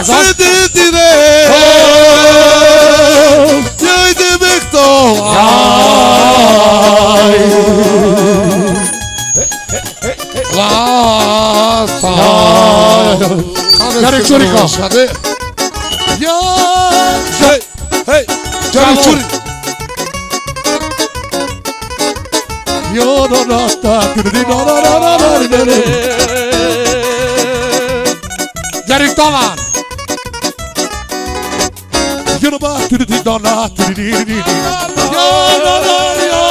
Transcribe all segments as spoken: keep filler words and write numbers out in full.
Sedi dire. Joj de bekto. Aj. Lasta. Jari čuriko. Jari čuri. Jo, no, no, sta, no, no, no. Jari tolan. Jo, no, ba, no, no, no. Jo, no, no, no.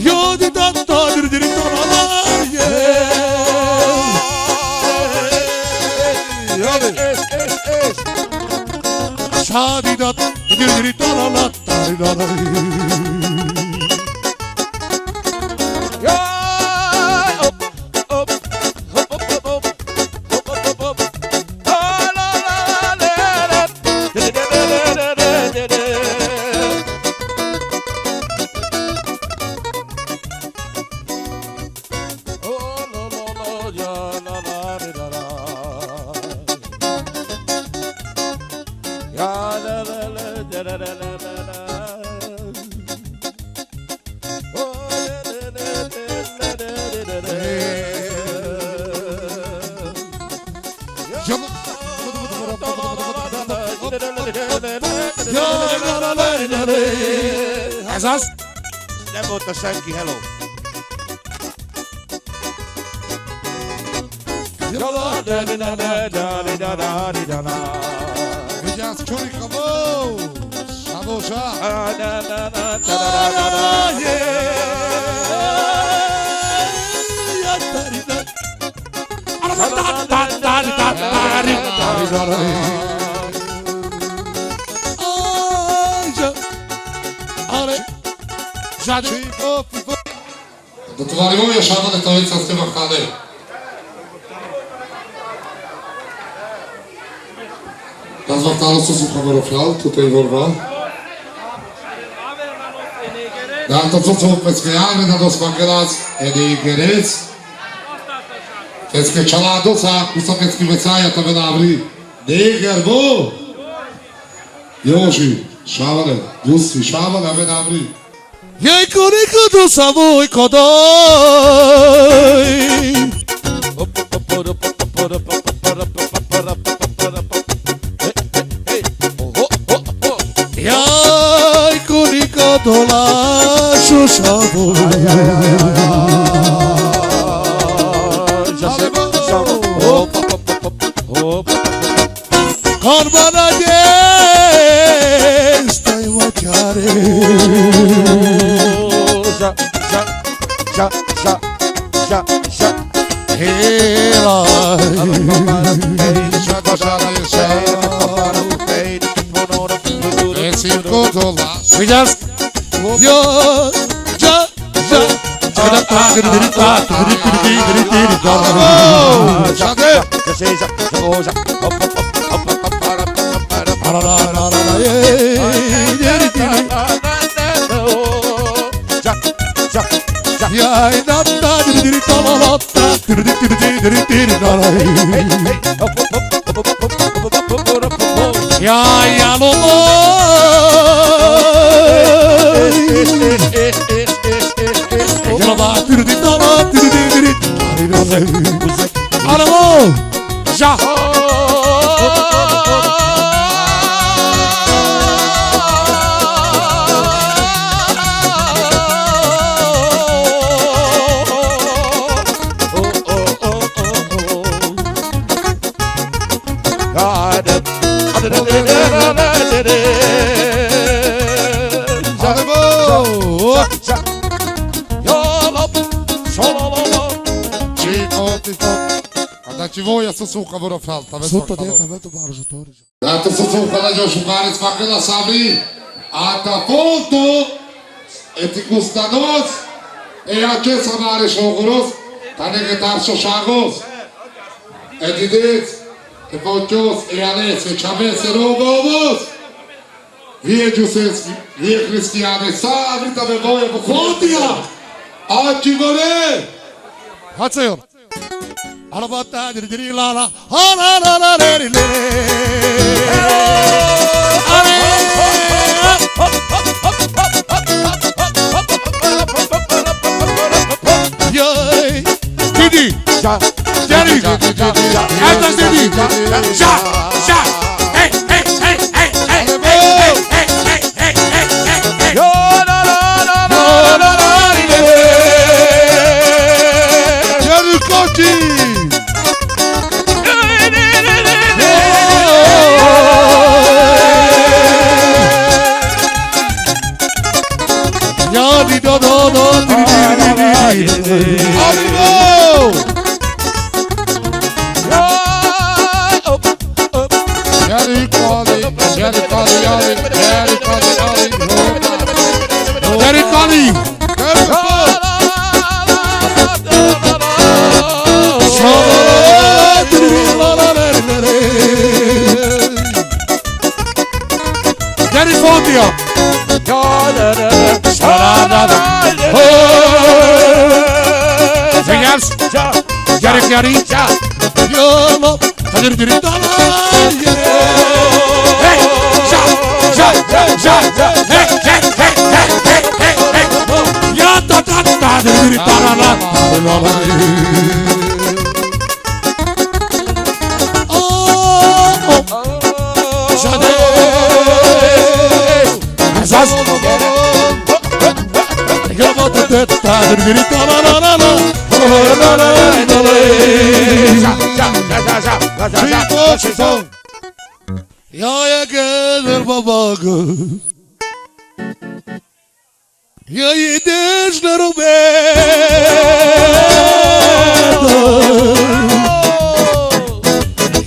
Jo, di, da, da, di, di, di, da, da, da, je. Sa, di, da, di, di, di, da, da, da, da, da, da. Esas. Hello. Vigyázz, Csurika, ó! Sávó, sá! Dotovarjujemo, šabale, to već so ste mahali. Gazda, taro so so kamero fjal, tu te vorva. Da, to so so peske javre, da dos makeras, e di gerec. Peske čala dosa, kusa peske vesaja, ta venavri. Neger, vo! Joži, šavale, Gusi, šavale, a venavri. Jaj, ko niko tu sa voj ko doj. Jaj, ko niko tu la su sa voj. Hop, hop, hop, hop, hop. Korban ađe staj vaćare. Ža, ža, ža, ža, ža, ža. Hela. Viđaš? Jo, ža. Ja, ja, lo, lo. Alamo! Ja! Znači, voja so so kamero fjal, ta već so so kamero. Da, to so so kamero, još u karec, makela savi. A ta folto, e ti gustanos, e ače sa mare šogoros, ta nege tar so šagos. E didec, e fočos, e ales, e čaves, e robovos. Vije džuses, vije hristijane, sa avri ta me voja, bo fotija. Ači gore. Hacajon. Alabata, diri, diri, la, la. Ha, la, la, la, le, le, le, le. Yay. Didi. Ja. Jerry. Ja, ja, ja, ja. Ata Didi. Ja, ja. Hey, hey, hey. Jerry Kochi. Ja, di, do, do, do, di, di, di, di, di. Amigo! Jerry Kochi, Jerry Kochi, Jerry Kochi, Jerry Kochi. Jerry Kochi. Jerry Fontia. Vinhas. Jerry Chiari. Yo, no. Ja, ja, ke der babago. Ja, ja, des na Roberto.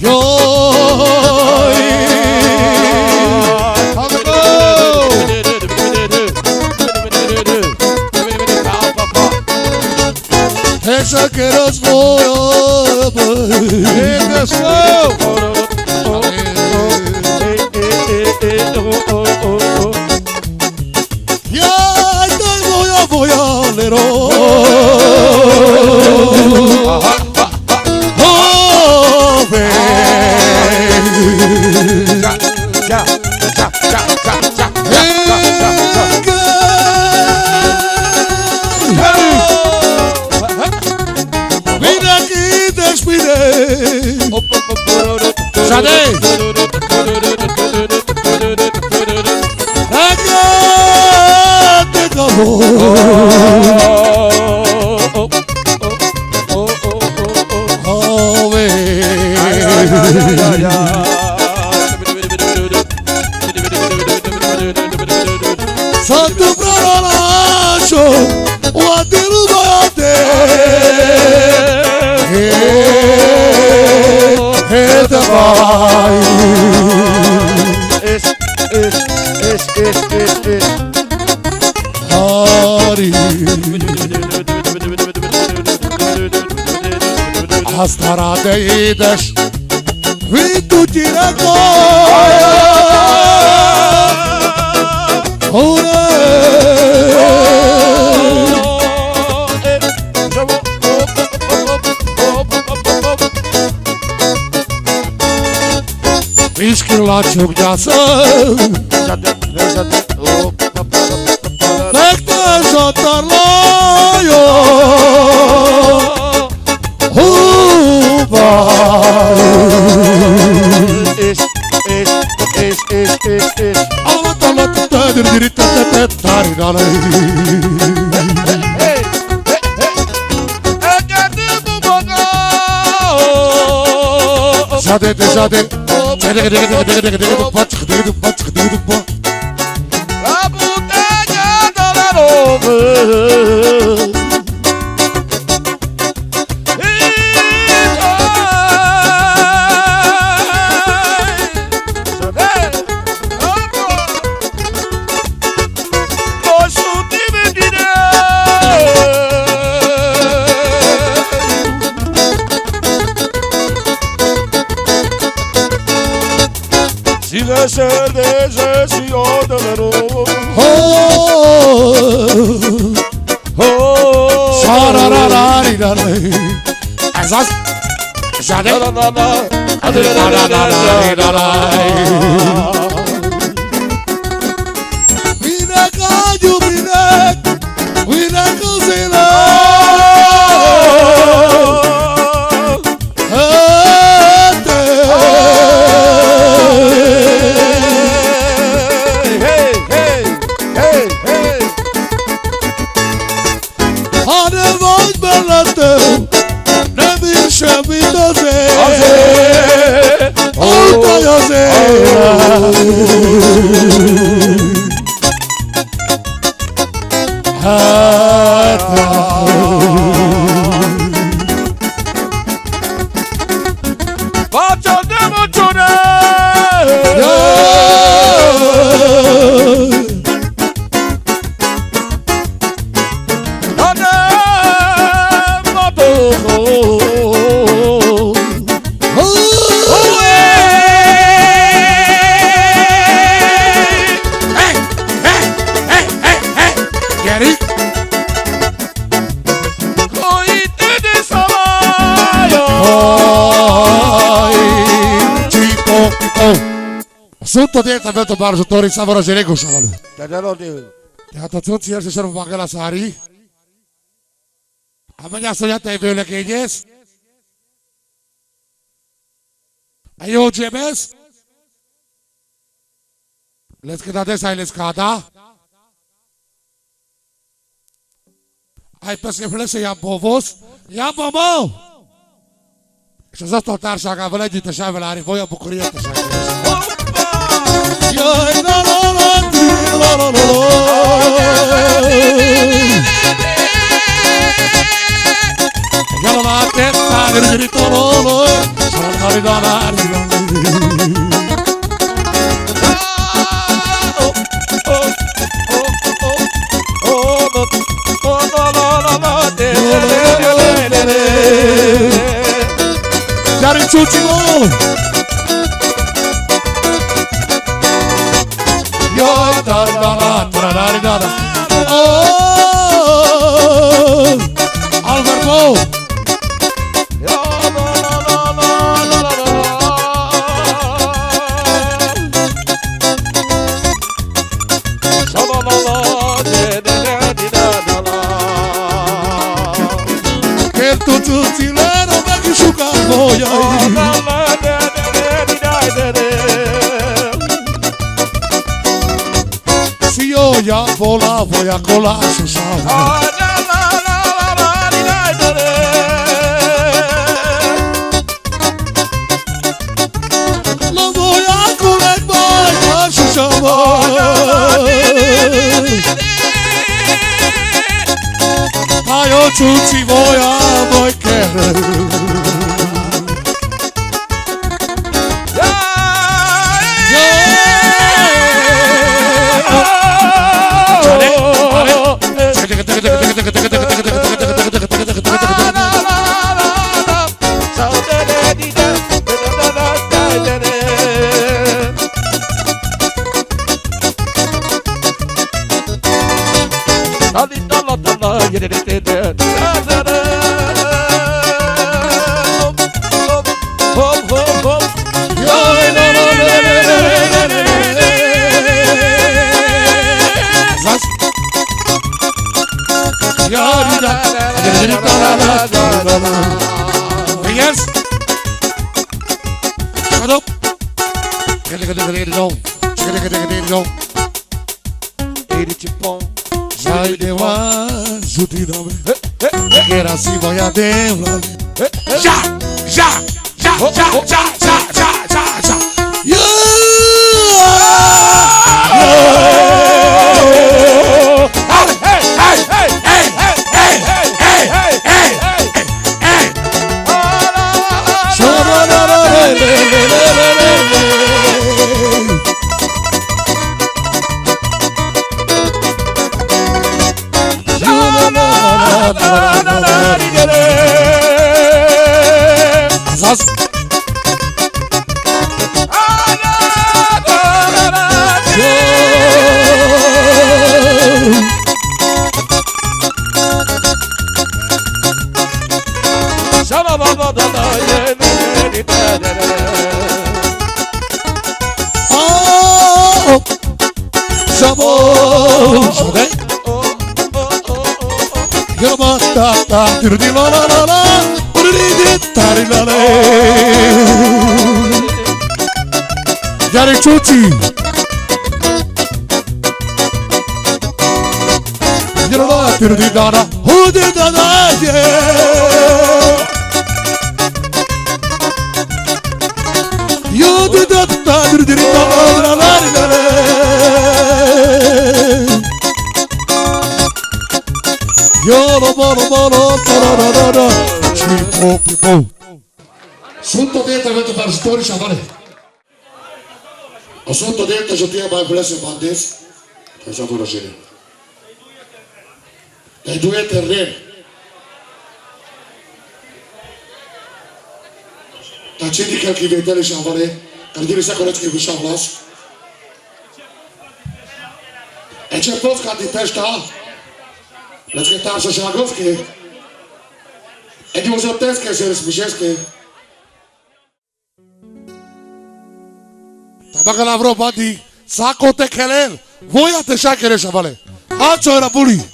Ja. Esa que nos voy a ver. Ya, ya, voy a, voy a, lero. Joven. Ya, ya, ya. Mira aquí, despide. Sade. Agate kabo. Ove. Santu brother laso, wadiru bate. He, he, te bai. Es, es, es. Hari. Astara de ides. Vitu tirako. Ora. Iskila čukjasa. Nekta satar lajo. Huba. Is, is, is, is, is, is. Ala tala tata diri diri tata tata tari dala. Hey, hey, hey. Sade, sade. Siga cerveja, si odalero. Oh. Oh. Sarararararara. Zas. Zade. La, la, la, la. Hey, hey, hey, hey, hey. Hane vajbelete, ne mi šemi taze. Aze. Olta jaze. Hata. Pačo demo čune. Ja. Sunto dieta veto barzo tori savora jerego savale. Te dalo de. Te ato tun tier se servo bagela sari. Amanya soña te veo le que yes. Ayo jemes. Les queda des ai les cada. Ai, pues que flese ya bovos. Ya bomo. Šo zas to tar šaga vele di te šaga vele ari voja bukuria te šaga. Joj, la, la, la, ti, la, la, la, la. Ja, la, la, te, ta, gri, gri, to, lo, lo. Sa, la, la, la, la, la, la. Jari čuči mo. Joj, da, da, da, da, da, da, da. Oh, Albert Bo. Kerto txutxilero, me ki šuka voja. Si yo ya vola, voja kola šuša. Lo voja kola, voja šuša. Ajo čuči voja moj kere. Yes. Shut up. Jai deva, juti dave. Kera si voja deva. Ja, ja, ja, ja, ja. Oh, oh. Sabo, sabo. Yo, ba, ta, ta, ti, ri, di, la, la, la, la. Ri, di, ta, ri, la, la. Yare chuchi. Yo, ba, ti, ri, di, da, da. Hu, di, da, da, ye. Yo, di, da, da, di, di, da, da, da, da, da, da. Yo, lo, lo, lo, lo, lo, da, da, da, da, da. Sweet people. Sunto dentro, avete fare storie, sciavale. O sunto dentro, je tiens ma blesse bandes. Questa pure c'è. Dai due terreni. Dar citi cel che vede, sciavale, cel che vede, sa cosa che vede, sciavale. E ce poți ca de testa? Let's get out, sciavale. E di uso test che se răsmișește. Tabaka la vro bati, sako te kelen, voia te shakere shavale. Acho era buli.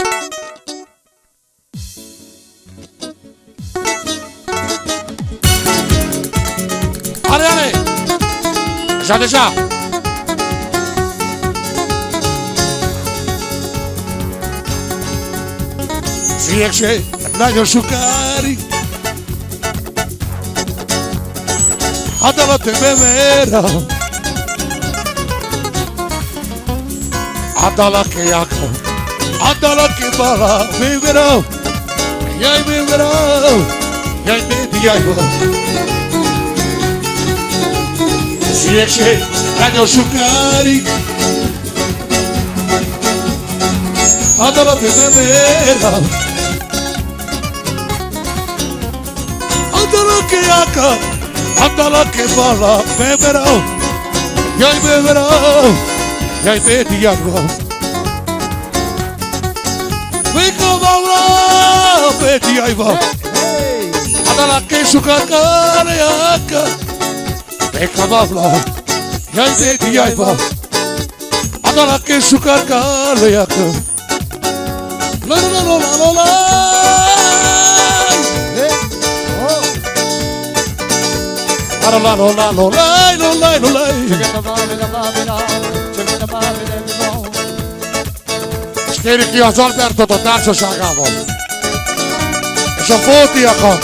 Ale, ale. Sha te sha. Si ekshe, na yo shukari. Adala te me vera. Adala ke aka. Adala ke bala. Me vera. Yai me vera. Yai me di yai va. Si ekshe, na yo shukari. Adala te me vera. Adala ke aka, adala ke bala, me vera. Yai me vera, yai me di yai va. Me ka bala, me di yai va. Adala ke shukar kare aka. Me ka bala, yai me di yai va. Adala ke shukar kare aka. Lo, lo, lo, lo, lo, lo, lo. Eh, oh. Lo, lo, lo, lo, lo, lo, lo, lo, lo. Skeri ki Alberto to taso sa gavo. Eso foti ako.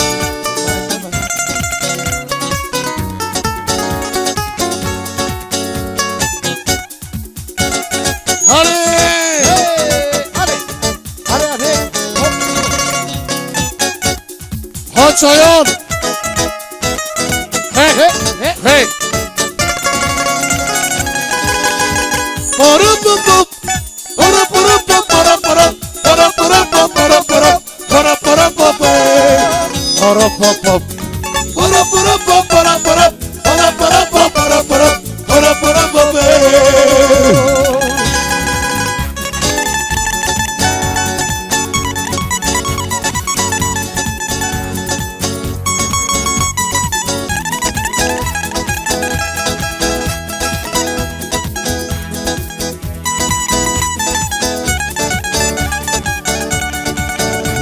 Ale! Hey! Ale! Ale, ale! Hop! Hot Zion! Hey! Hey! Hey! Hey! Para, pa, pa. Para, para, pa, para, para. Para, para, pa, para, para. Para, para, pa, pa. Para, pa, pa. Para, para, pa, para, para. Para, para, pa, para, para. Para, para, pa, pa.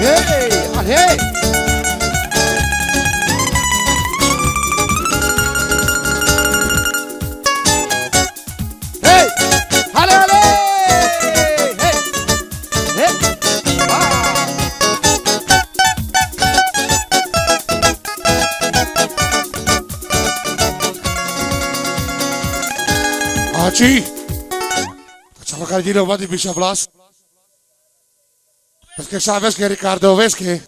Hey, ale! Hey! Ale, ale! Hey! Hey! Ah! Aci! Sa vakar dilo vadi bisha vlas. Veske sa, veske Ricardo, veske.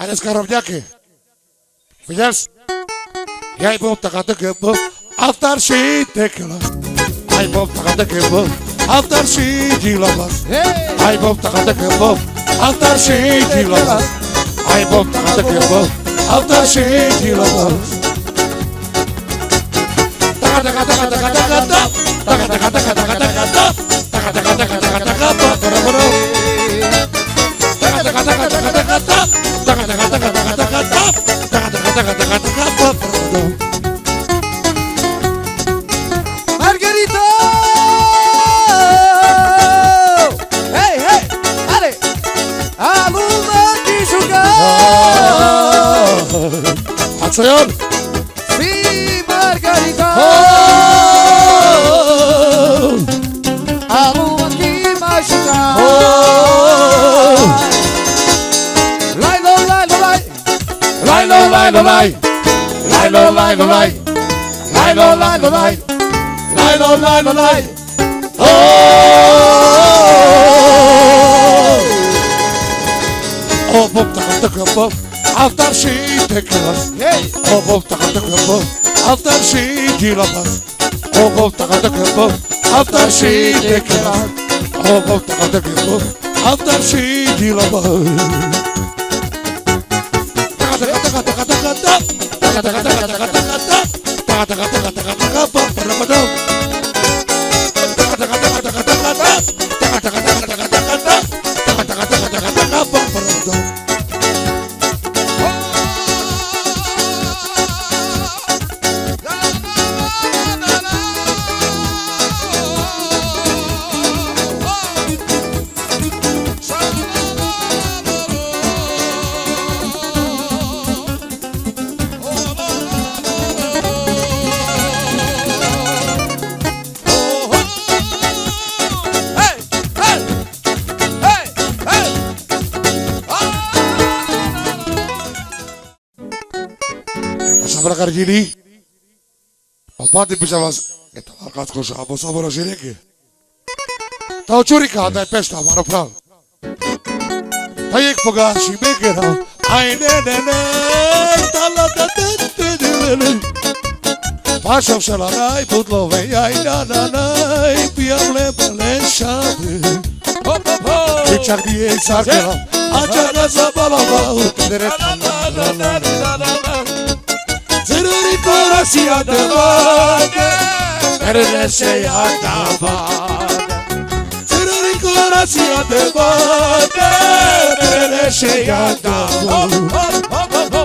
Anes karobnjake. Vidjel si? Jaj bom taka te kebab, altar si tekela. Jaj bom taka te kebab, altar si džila vlas. Jaj bom taka te kebab, altar si džila vlas. Jaj bom taka te kebab, altar si džila vlas. Margarito! Hey, hey! Ale! Aluna ki xuka! Atsoyon! Si Margarito! Aluna ki ma xuka! Lai lo, lai lo, lai! Lai lo, lai lo, lai. Lai lo, lai lo, lai. Lai lo, lai lo, lai. Lai lo, lai lo, lai. Oh. Oh, bom, taka, taka, bom. After she take us. Hey. Oh, bom, taka, taka, bom. After she kill us. Oh, bom, taka, taka, bom. After she take us. Oh, bom, taka, taka, bom. After she kill us. Asabala kargili. Opati bisa mas. Eta lakas ko sa abo sabora sireke. Tau curi ka, tai pesta, maro pral. Tai ek paga si mekera. Ai ne ne ne. Tala da da da da da. Pasau sala nai putlo ve ai na na nai. Piam le pale sabe. Ho, ho, ho. Ichak di e sarkela. Acha ka sa bala bau. Dere. Zerori kora si adabade. Dere dere se adabade. Zerori kora si adabade. Dere dere se adabade. Ho, ho, ho, ho, ho.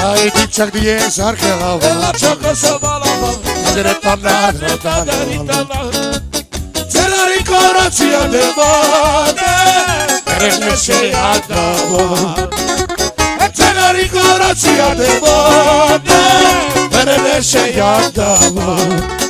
Ai, ichak di e sarkela. Ela chaka sa bala bala. Dere tana, dere tana. Zerori kora si adabade. Dere dere se adabade. Zerori kora si adabade. Dere dere se adabade.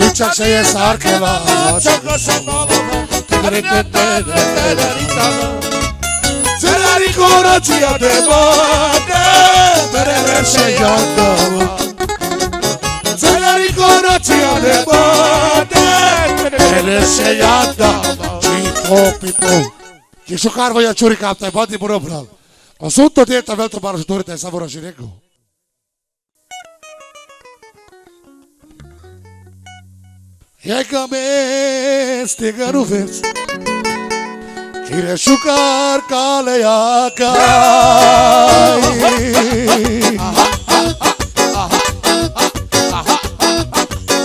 Ichak se e sarkela. Zerori kora si adabade. Dere dere se adabade. Zerori kora si adabade. Dere dere se adabade. Chico Pito. Ki šukar vaja čuri kaptaj, bati bro bral. Osunto deta velto bar šutori taj sabora šireko. Jajka meste garuvec. Kire šukar kale jakaj.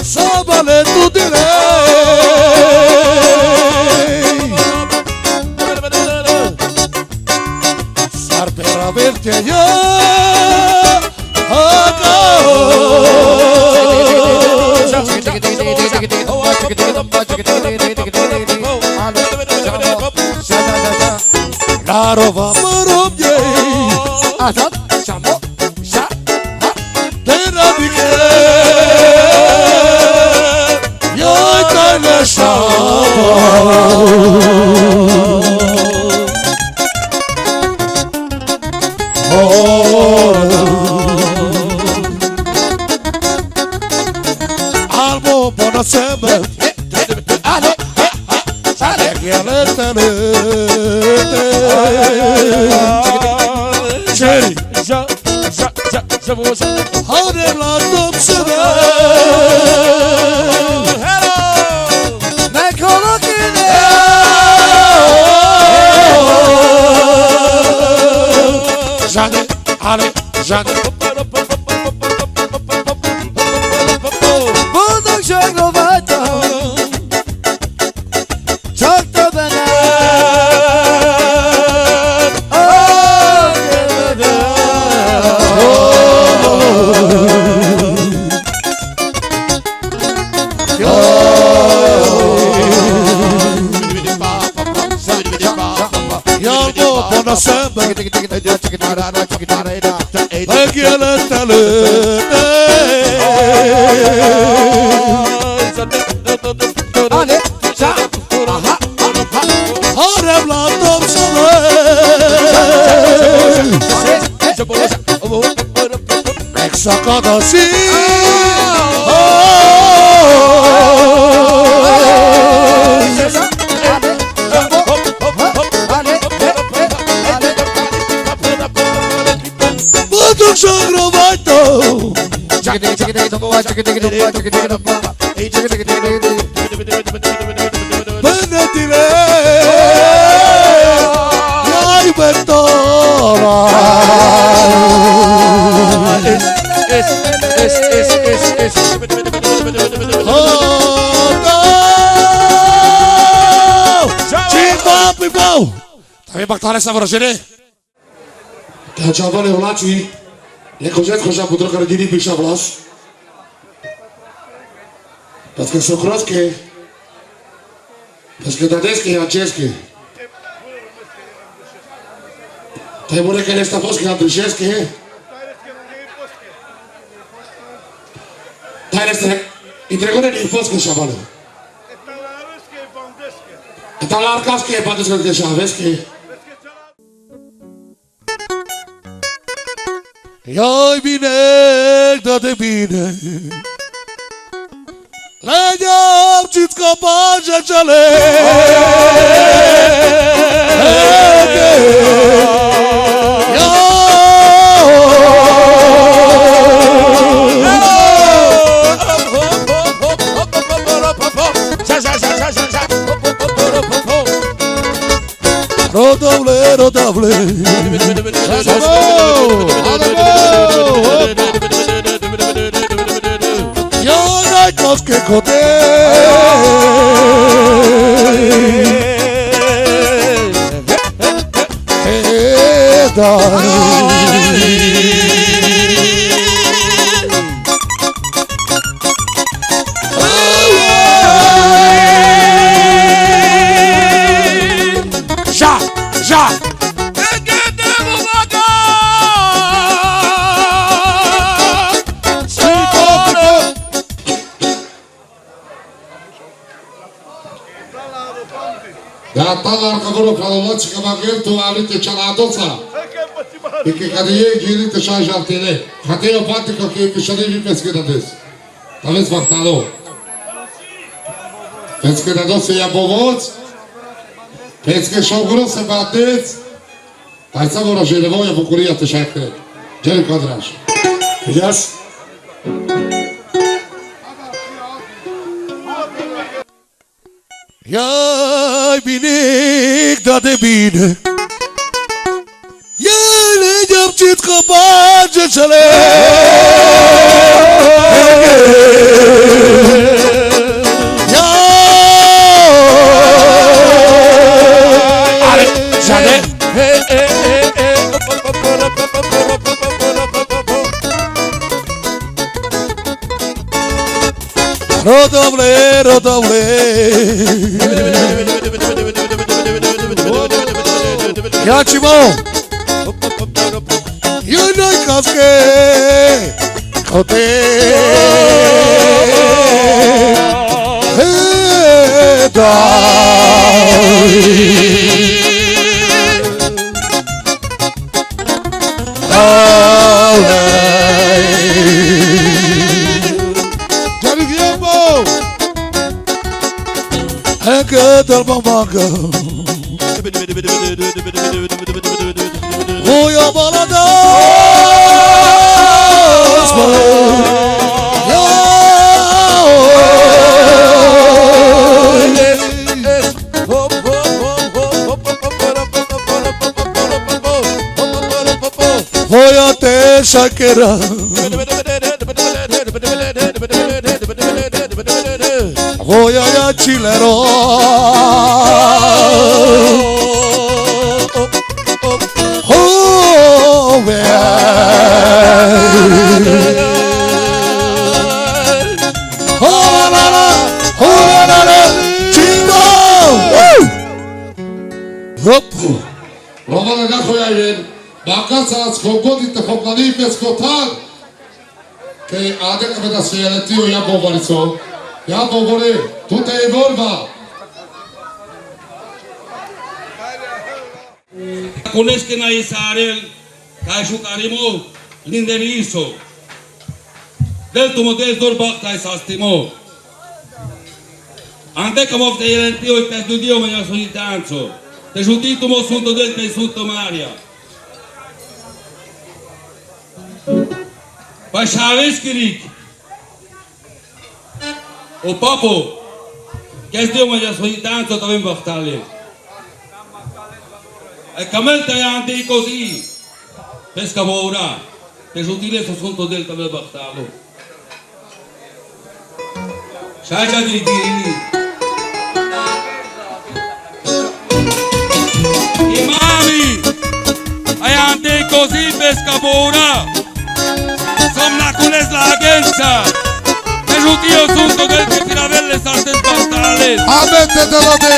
Sabale tu dile. Sar pera verte ja. Haka. Rova, rova, ye. Azot, shamo, sha, ha. Tera bike. Yo, tera shamo. Oh. Albo bona sebe. Ale, ale, ale. Jerry. Ja, ja, ja, ja, ja. Hare la top sebe. Hello. Mekolo kine. Jade, ale, jade. Bulldog Shark Rovato. Çok da bana. Oh, yeah, yeah, yeah. Ya, no, bona sebe. Ale, ja, aha, aha. Hare la top sebe. Exakada si. Bulldog Shark Rovato. Benetile. Yai betola. Es, es, es, es, es, es. Hoda. Chimba, people. También para toda esa borrachera. Ka čhabale olači, le kozet koza putro kar dini piša vlas. Paske sokroske, paske dadeske, ačeske. Taj more ke nestaposke, andrišeske. Taj neste, i tregone ni poske čhabale. Eta larkaske, bandeske, čhaveske. Joj, bine, da te bine. Ledjam čitsko paže čale. Rodovle, rodovle. Adamo, adamo. Yo, naj koske kote. Eda. Ža, ža. Ja, tale arka goro pralovačka magerto, ali te čala doca. I ke kade je, giri te šaj žartele. Kate jo pati ka ke, ke šali vi peske da des. Taves vahtalo. Peske da dose ja bovoc. Peske šogro se batec. Taj samo raželevoja bukurija te šaj kre. Dželi kodraš. Yes. Jaj, binik da te bine. Jaj, le džab čitko paže čale. Jaj. Ale, žade. Rodovle, rodovle. Ya chimo. Yo no kafke. Kote. He da. Jari giembo. Heke terbang bangga. Hoya balada. Ya. Hoya te shakera. Hoya ya chilero. Hoya. Hoya la la. Hoya la la. Chimo. Woo! Hop. Rogola ga hoya yen. Bakasas kogodi te kognani pes kotan. Ke ade ka beta sele tio ya bovariso. Ya bovore, tu te volva. Kunes ke na Isarel, ka shu karimo, linderiso. Del tumo del dor bak ka sastimo. Ante ka mof te yelen tio, te studio ma ya sui tanso. Te shuti tumo sunto del te sunto Maria. Pashalis kirik. O papo, ke es Dio ma ya sui tanso taven baktale. E kamel ta ya ante kosi. Peska bora. Te sutile so sunto del taven baktalo. Shasha di di. Imami, ayante kosi peska bora. Som na kules la agensa. Te sutio sunto del ke tiravelle sartes bastales. Amen te te lo de.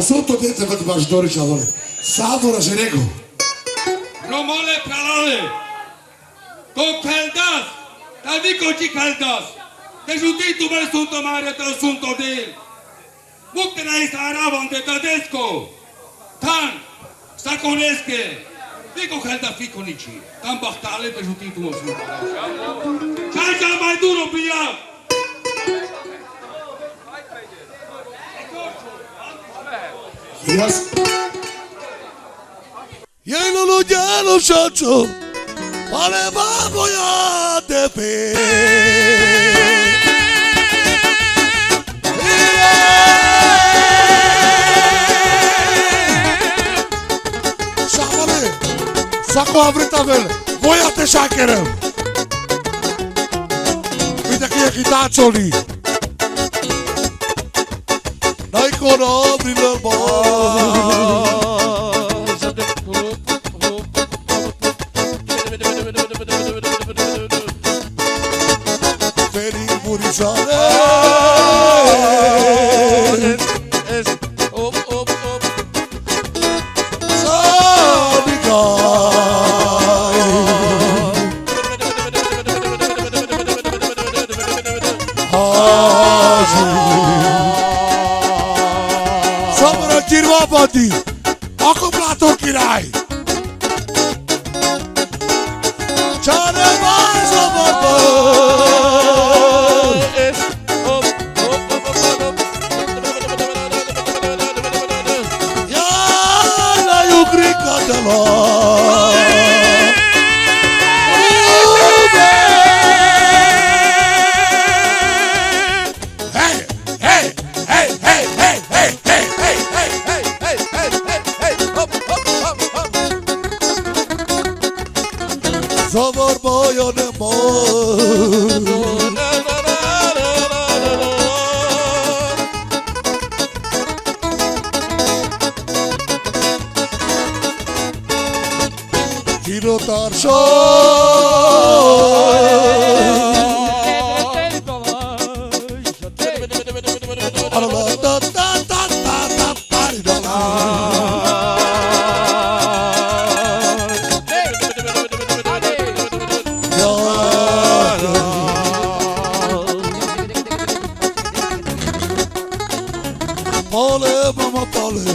Asunto de te vet baš Dorić, avole. Savor, Žerego. Romole, pralale. Ko kheldas, ta vi ko či kheldas. Te žuti tu bel sunto mare, te sunto del. Muk te na isaravan de tadesko. Tan, sa koneske. Vi ko kheldas, vi ko niči. Tan bahtale te žuti tu bel sunto mare. Čača, maj duro bija. Yes. Jelo lo, jelo šačo, pale babo ja te pe. Šabale, sako avri tavel, voja te šakerel. Vidi ki je hitačoli. Naj ko na avri lel ba. Feri burizale. Sabra kirva badi. Ako plato kirai. Čare vaj sabra. Ja, na jugri kadala. Hey, hey, hey, hey. Zavor bojo ne mo. Kiro taršo. Pale, mama, pale.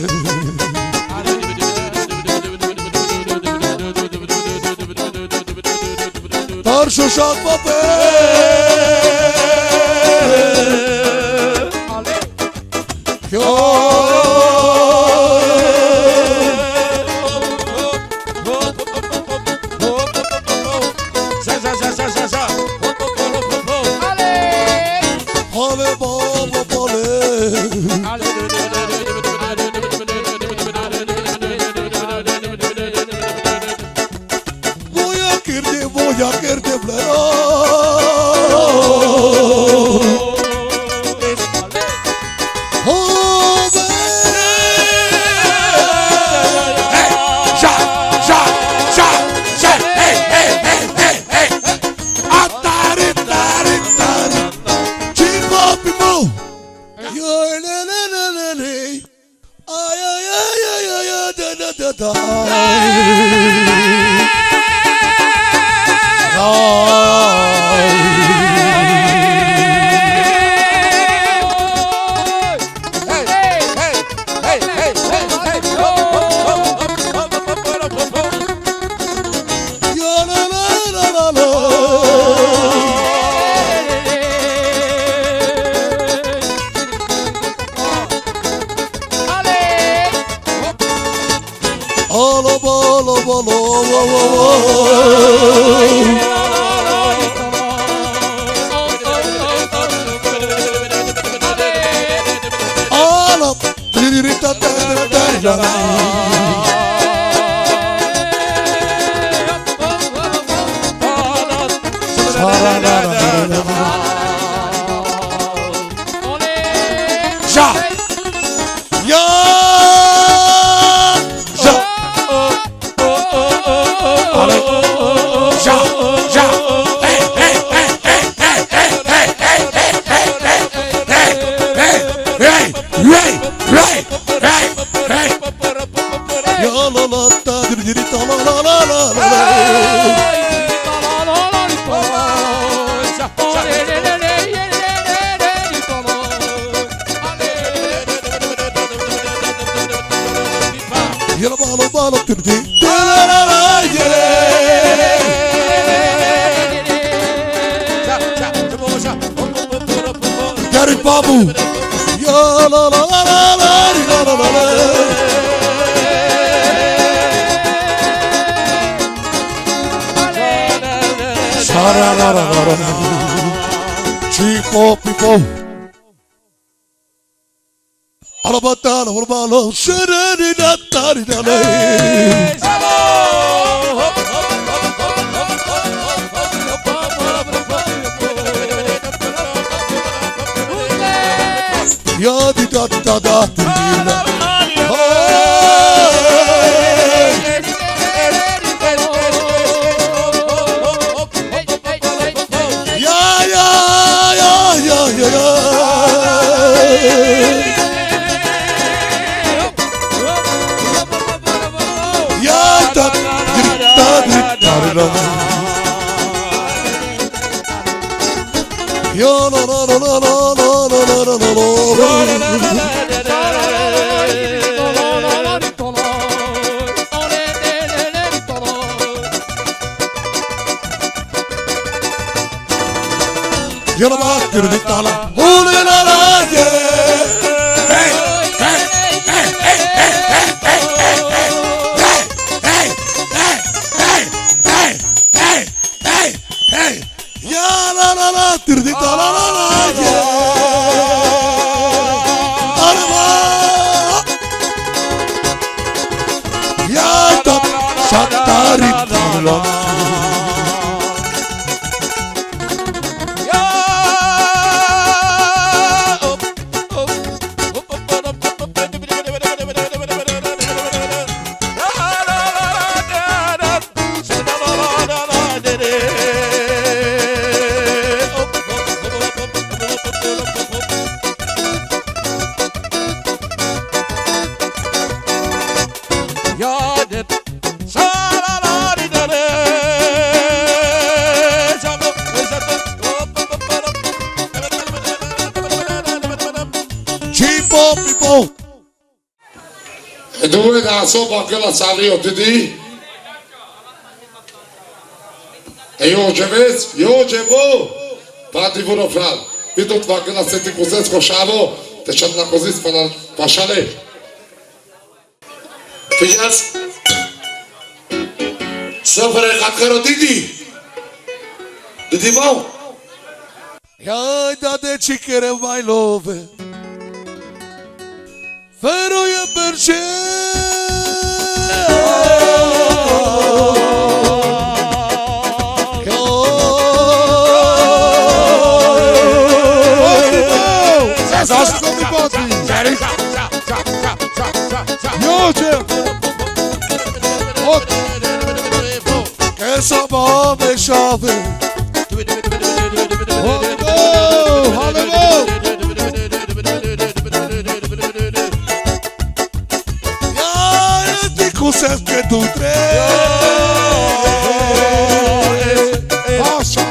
Taršo šat pape. Kjo. Za, za, za. Hale, babo, hale. Voja kerde, voja kerde, blero. Hove. Hey, ša, ša, ša, ša, hey, hey, hey, hey, hey. Atari, tari, tari. Čim papi mo. Joj, le, le, le, le, le. Aj, aj, aj, aj, aj, aj, da, da, da, da. Aj. Hey, hey, hey, hey, hey, hey, hey. Hop, hop, hop, hop, hop, hop, hop, hop, hop. Yo, la, la, la, la, la. Alo, bolo, bolo, wo, wo, wo. Alo. Sa, ra, ra, ra, ra. Babu. Ya la la la la la la la la la. Sha ra ra ra ra ra. Chi po pi po. Ala ba ta la, ala ba la, sha ra ri ra ta ri ra le. Ya di da da da di da. Hey. Ya, ya, ya, ya, ya, ya. Ya, ta, ta, ta, ta, ta, ta. Ya, la, la, la. Yo no más quiero gritarla. Ole la la, yeah. Hey, hey, hey. Hey, hey, hey. Ya la la la, tirdita la la la, ya. Arma. Ya ta, satari la. Ya. Chi po pi po. E due da so, pa che la sa ri o ti di. E io ce ves, io ce vo. Pati vuro fral. Pito pa che la senti cos'è sco šavo. Te čat na kozis pa na pašale. Fijas. Sofre kakero didi. Didi mo. Ja, da de čikere, my love. Fero je perše. Zašto mi pati? Joče. Ot. Ke sa ba me šave. Haleluja, haleluja. Ja, e ti ko se ke tu tre. Paša,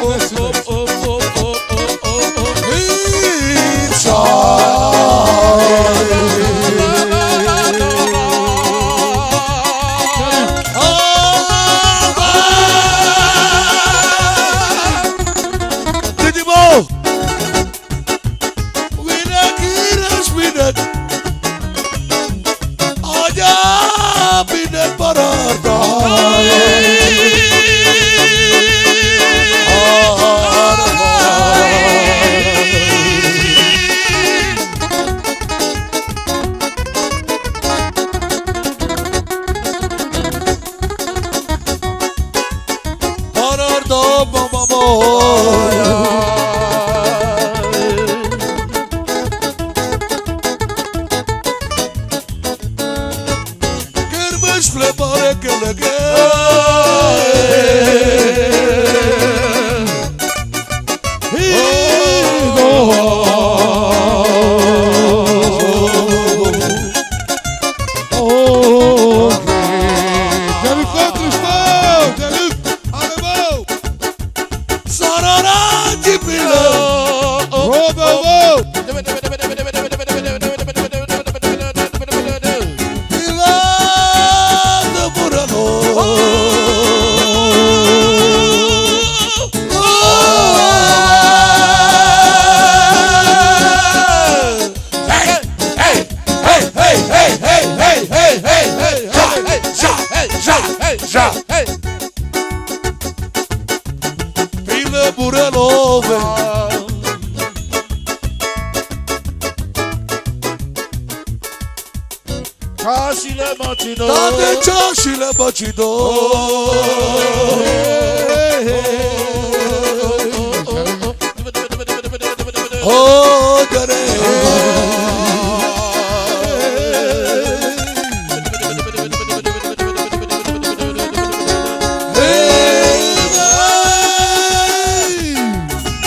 Burelove. Čaši le mačino. Tade čaši le mačino. O, dare.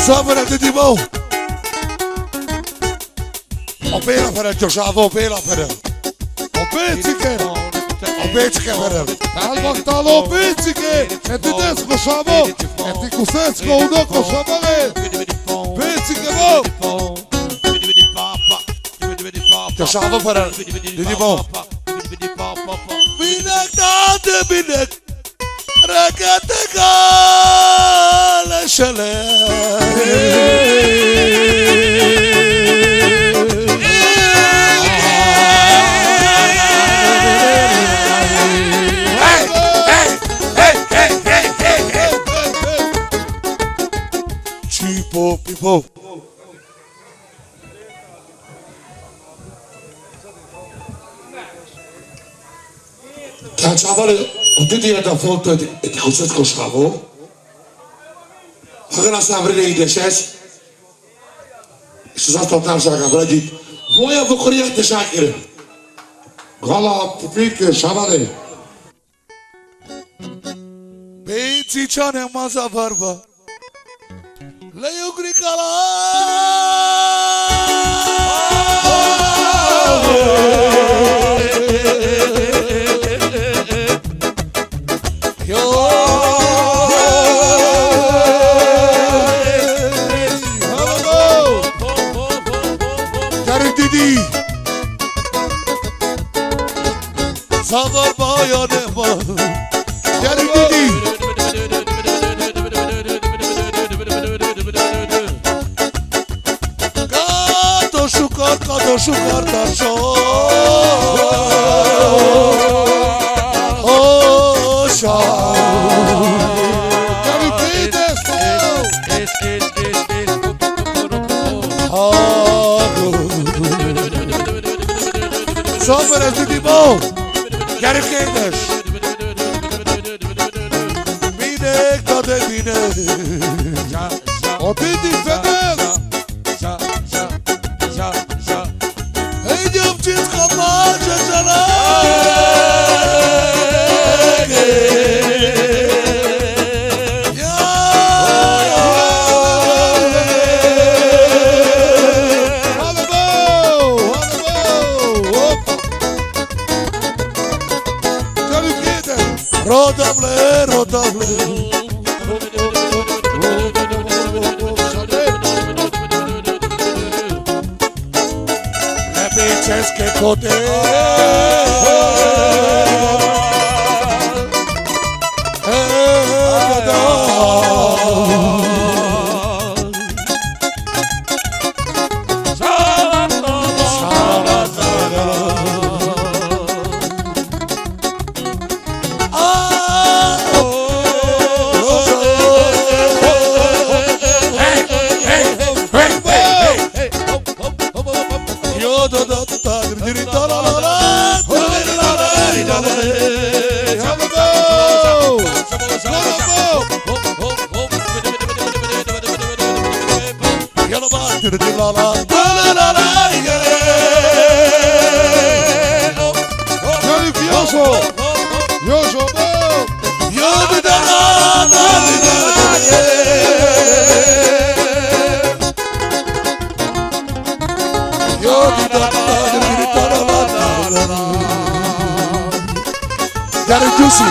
Sabra de dimo. O pela fere, čošavo, o pela fere. O pecike. O pecike fere. Talba talo pecike. E ti desko šavo. E ti kusesko udo ko šavale. Pecike vo. Čošavo fere. Didi vo. Minek tade minek. Rakate kale šele. Čipo pipo. Čače, čhavale, o ti di e da foto e ti, e ti kusesko šavo. Agana sa vrine i dešes. Isto sa sto tam sa ka vradi. Voja vokori e te šakire. Gala pupike, čhavale. Peci čane maza barba. Le jugri kala. Jo. Čari didi. Sabar baja nema. Čari didi. Kato šukar, kato šukar, kato šukar. O, ša. Čari didi, sto. Super, didi mo. Čari kedeš. Minek tade minek. O didi fedel. Ej, jopčinsko pače čala. Rodavle, rodavle. Lepičeske kote. Čari didi.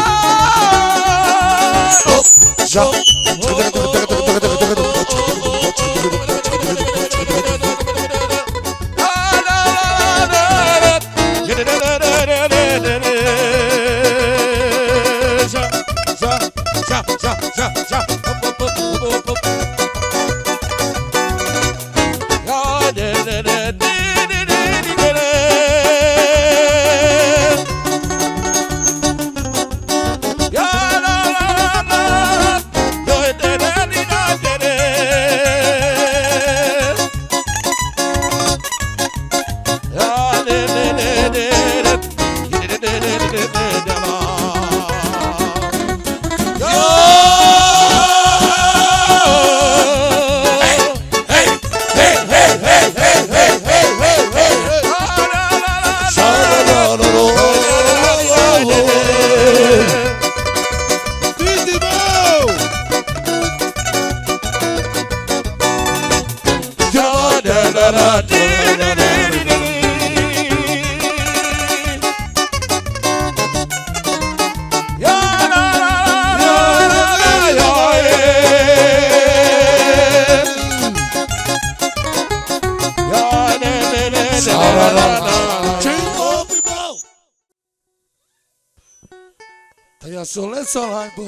Taia sole sala ai bo.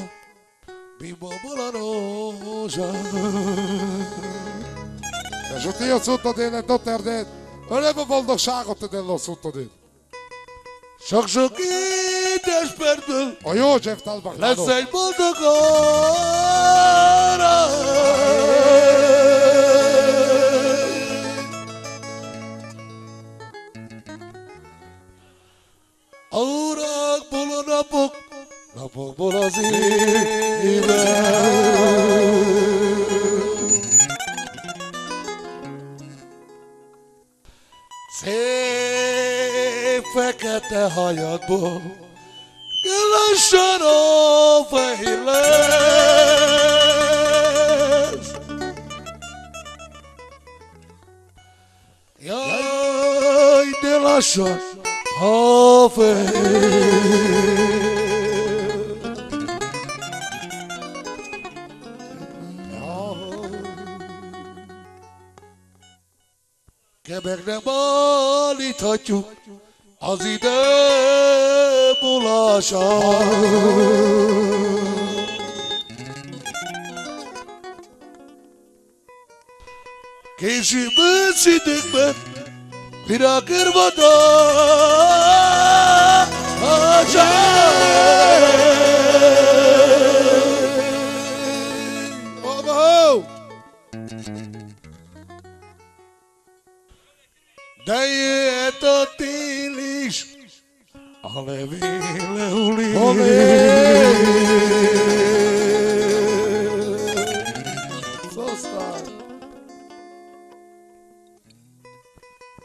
Bimbo bolano ja. Ja žutio suto dine doter den. Ole bo boldo šago te delo suto dine. Šok šok i deš perdu. Ojo, Jeff Talbach. Lesel boldo gora. Aurak bolo napok, napok bolo zibe. Se fekete hajadbo, gelašaro fejles. Jaj, de lašo hafe. Kebek ne mali taču, azide bulaša. Keši mesi dikme, pira kervada. Ača. Obo. Dai eto tiliš. Ale vile uli. Ole. Sosta.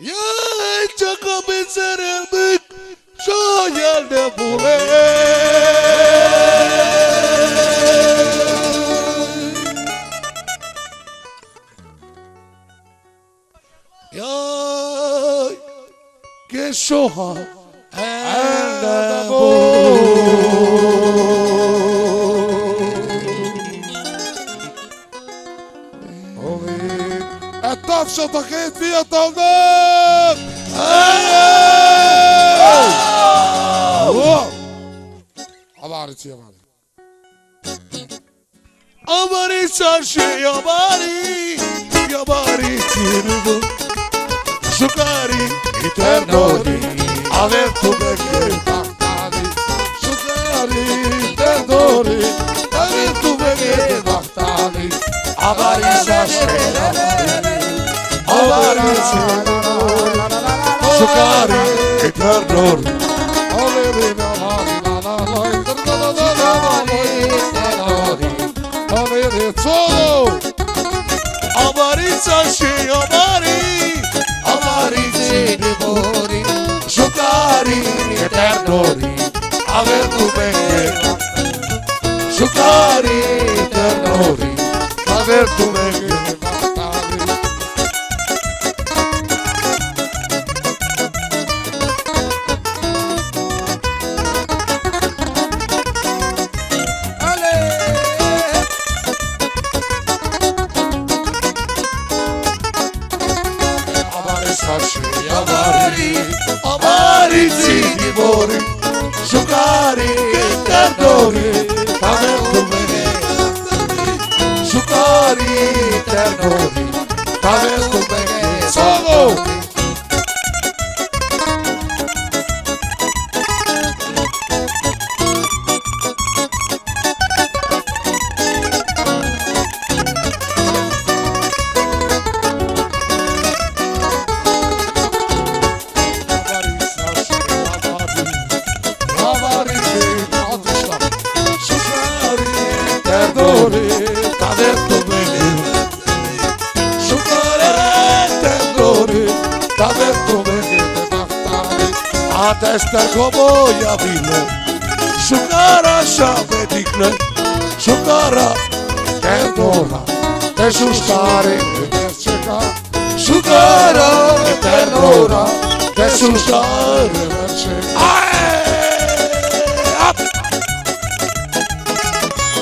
Jaj, čaka mi zerel bik, šajal ne bule. Jaj, ke šoha, anda bo. Ovi, e tapso ta ke fiatalde. Ej! Avarici, avarici. Avarica še, avari, avari cirbo. Šukari i ternori, aver tu menge bahtari. Šukari i ternori, aver tu menge bahtari. Avarica še, avari, avari cirbo. Šukari i ternori. Avarica še, avari, avari cirbo. Šukari i ternori, aver tu menge. Šukari i ternori, aver tu menge. Ale! Avarica še, avari, avari cirbo. Šukari i ternori, aver tu menge. Šukari i ternori, aver tu menge. Solo! Šukari i ternori, aver tu menge. Šukari i ternori, aver tu menge bahtari. A tester ko boja vile. Šukara šabe dikhle. Šukara ternora. Te šukari te čeka. Su cara e ternura, che su stare verso. Ae! Ap!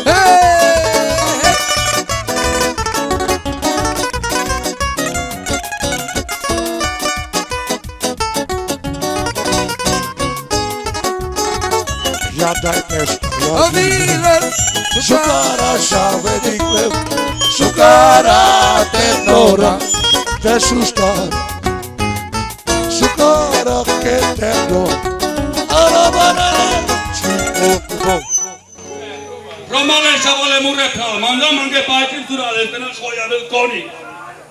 Eh! Ia dai, testa, ia. Su cara, sa vedi che, su cara ternura, che su stare, su cara che ternura. Ala, ala, ala. Romale, sa vole mure pral, manga mange paci surale, te na soia vel coni.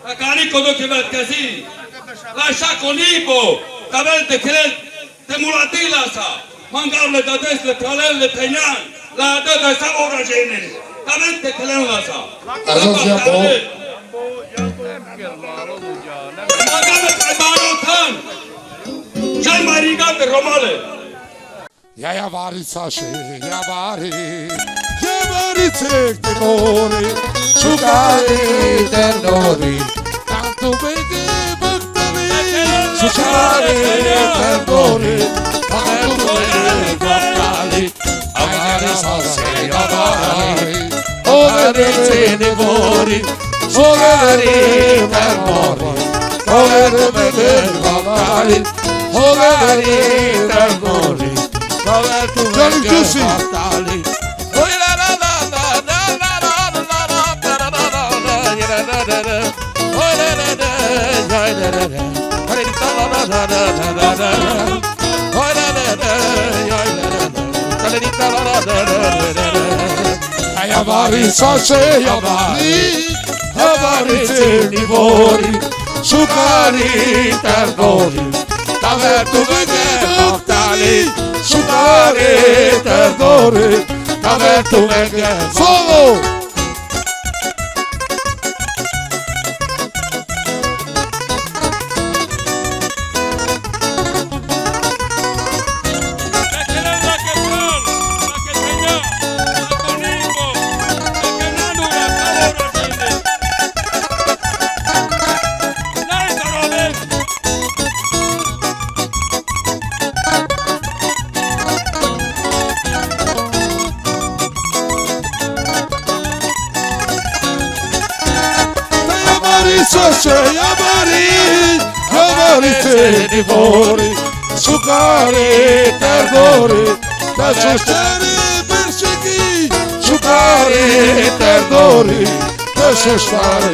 Acani codo che vel che si. Lascia coni po, ca vel te chele te mulati lasa. Mangarle da desle, pralele, tegnan, la da da sa ora gene. Ca vel te chele lasa. Aso sia po. Manga me te maro tan. Già mai rigate, Romale. Ia, ia vari sa se, ia vari, ia vari se te mori, su care ternura, tantu veghe vactali, su care ternura, tantu veghe vactali, ia vari sa se, ia vari, o vari se te mori, su care ternura, tantu veghe vactali, su care ternura. Gianni Giussi. Ia vari sa se, ia vari, ia vari se te mori, su care ternura, tantu veghe vactali, su care ternura, tantu veghe. Solo! Ia vari sa se, ia vari, ia vari se te mori, su care ternura, tantu veghe vactali, su care ternura, tantu veghe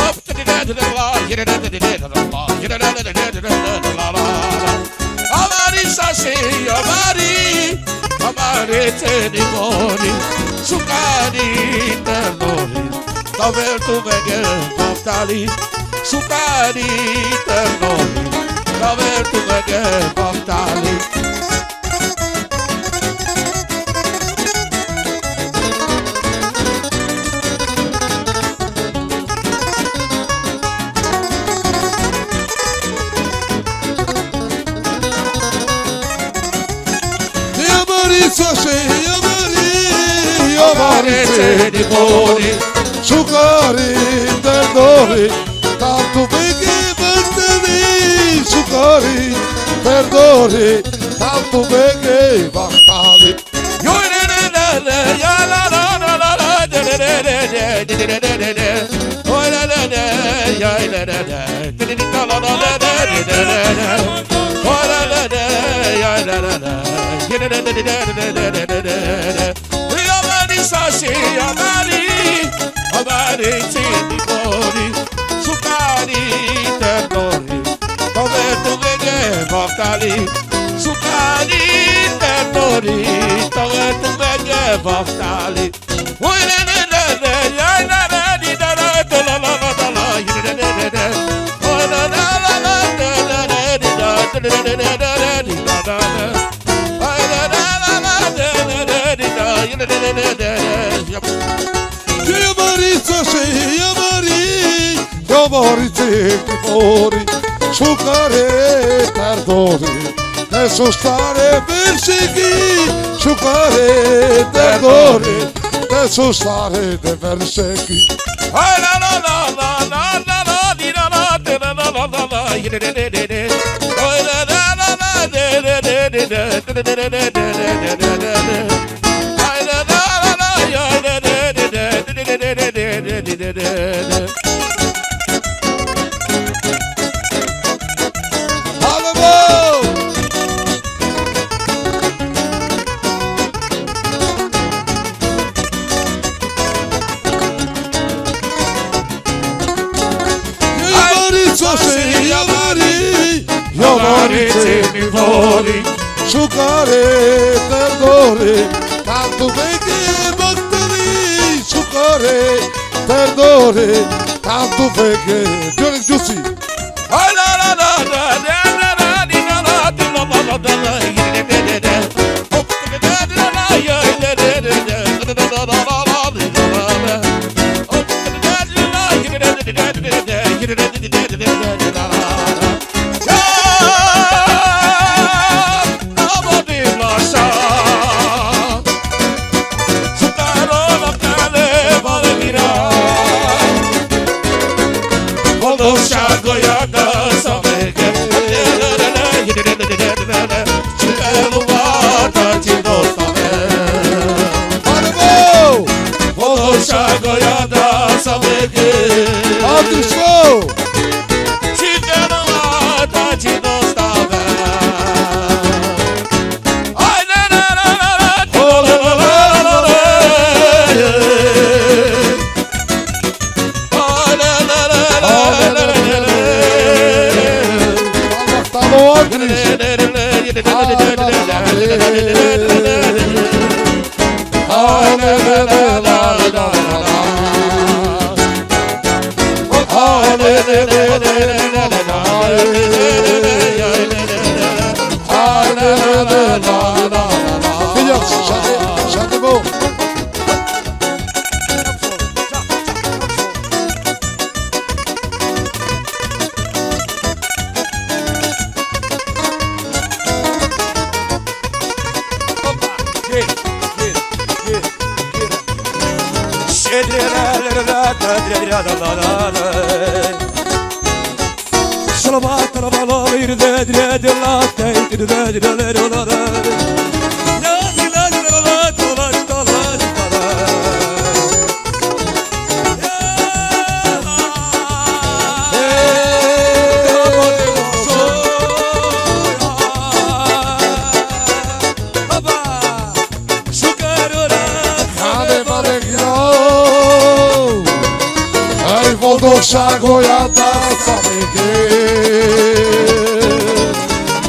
vactali. Ia vari sa se, ia vari, ia vari se te mori, su care ternura, tantu veghe vactali, su care ternura, tantu veghe vactali. Ia vari sa se, ia vari, ia vari se te mori, su care ternura, tantu veghe vactali, su care ternura, tantu veghe vactali. Ia vari sa se, ia vari, ia vari se te mori, su care ternura, tantu veghe vactali, su care ternura, tantu veghe vactali. Ia vari sa se, ia vari, ia vari se te mori, Sukare tardore, te sustare perseghi. Sukare tardore, te sustare de perseghi. Sukare tardore, tantu veghe botoli. Sukare tardore, tantu veghe. Giusi, giusi. Ai, voldo xa goiada, sabe que?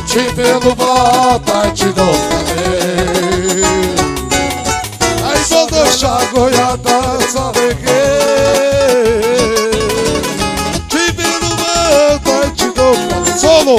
Te pelo bata, te dou também. Ai, voldo xa goiada, sabe que? Te pelo bata, te dou também. Solo.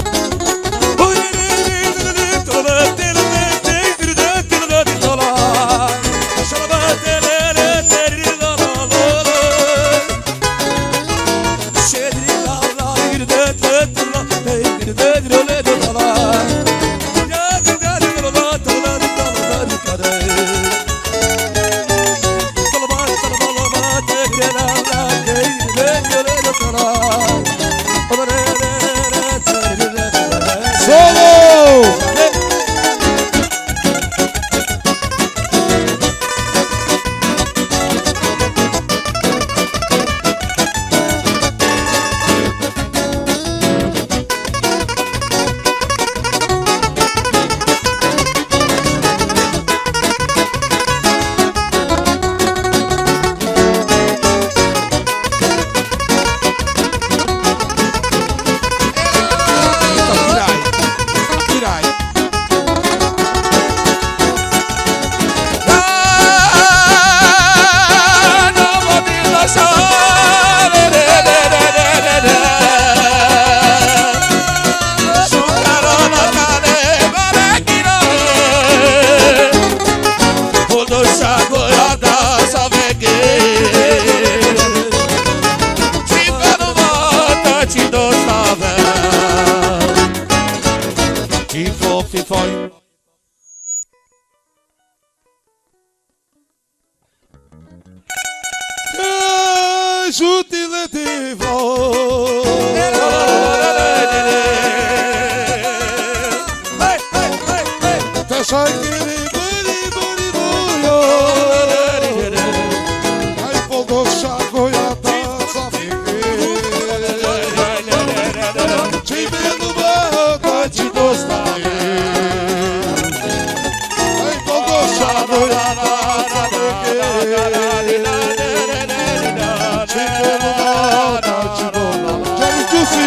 Juti leti vo. Te sai kiri buri buri buio. Ai pogo sako ya ta sa. Ti me nu ba ta ti dosta. Ai pogo sako ya ta sa. Jerry Juicy.